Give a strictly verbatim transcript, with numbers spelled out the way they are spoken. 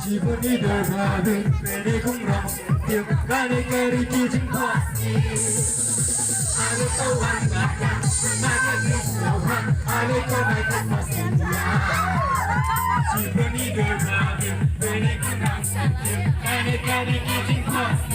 Shibun i Dor Bhabin, pynïaid kumrong syntiew, kane ka ri ki jingkwah sniew. Ale to wan bad nga, na ka ri Snow Hut, ale to wan bad nga. Shibun i Dor Bhabin, pynïaid kumrong syntiew, kane ka ri ki jingkwah